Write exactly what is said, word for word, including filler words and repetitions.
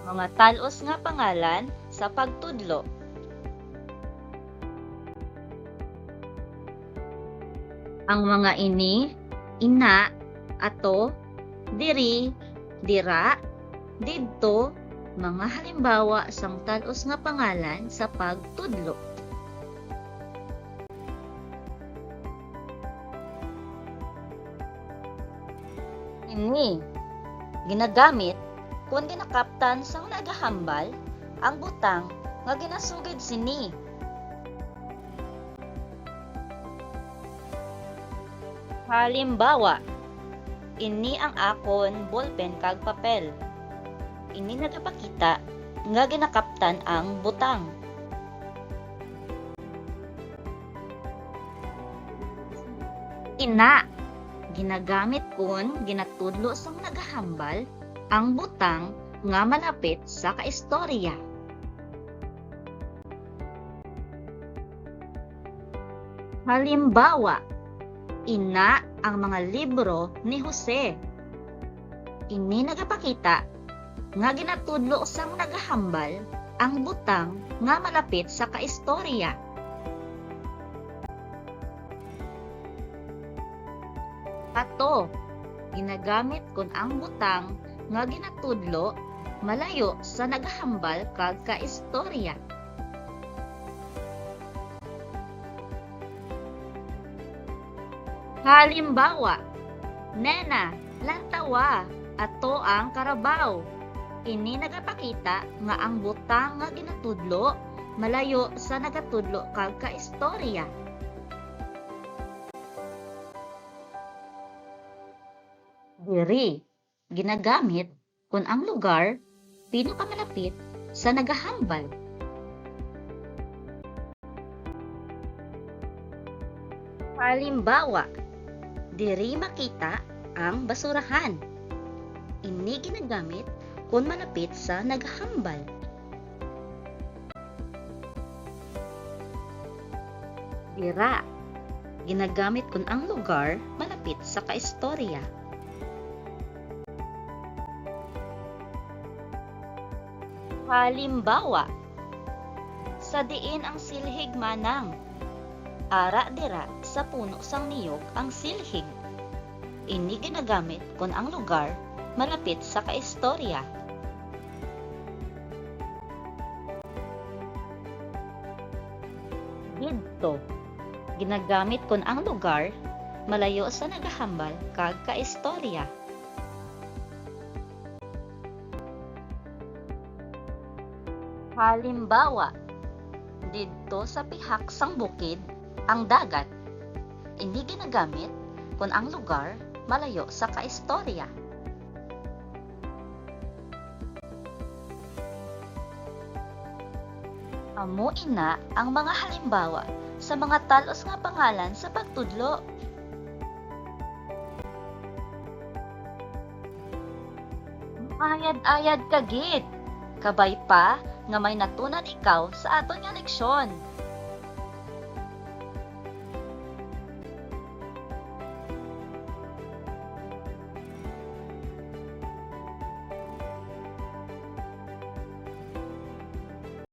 Mga tal-os nga pangalan sa pagtudlo. Ang mga ini, ina, ato, diri, dira, didto, mga halimbawa sang tal-os nga pangalan sa pagtudlo. Ini ginagamit kon ginakaptan sang nagahambal ang butang nga ginasugid sini. Halimbawa, ini ang akon bolpen kag papel. Ini nagapakita nga ginakaptan ang butang. Ina, ginagamit kon ginatudlo sang nagahambal ang butang nga malapit sa kaistorya. Halimbawa, ina ang mga libro ni Jose. Ini nagapakita nga ginatudlo sang nagahambal ang butang nga malapit sa kaistorya. Ato, ginagamit kon ang butang nga ginatudlo malayo sa nagahambal kag kaistorya. Halimbawa, Nena, lantawa, ato ang karabaw. Ini nagapakita nga ang butang nga ginatudlo malayo sa nagatudlo kag kaistorya. Diri, ginagamit kon ang lugar pinakamalapit sa nagahambal. Halimbawa, diri makita ang basurahan. Ini ginagamit kon malapit sa nagahambal. Dira, ginagamit kon ang lugar malapit sa kaistorya. Halimbawa, sa diin ang silhig, manang? Ara dira sa puno sang niyog ang silhig. Ini ginagamit kon ang lugar malapit sa kaistorya. Didto, ginagamit kon ang lugar malayo sa nagahambal kag kaistorya. Halimbawa, didto sa pihak sang bukid ang dagat. Ini ginagamit kon ang lugar malayo sa kaistorya. Amo ina ang mga halimbawa sa mga tal-os nga pangalan sa pagtudlo. Ayad-ayad ka gid! Kabay pa nga may natunan ikaw sa aton nga leksyon.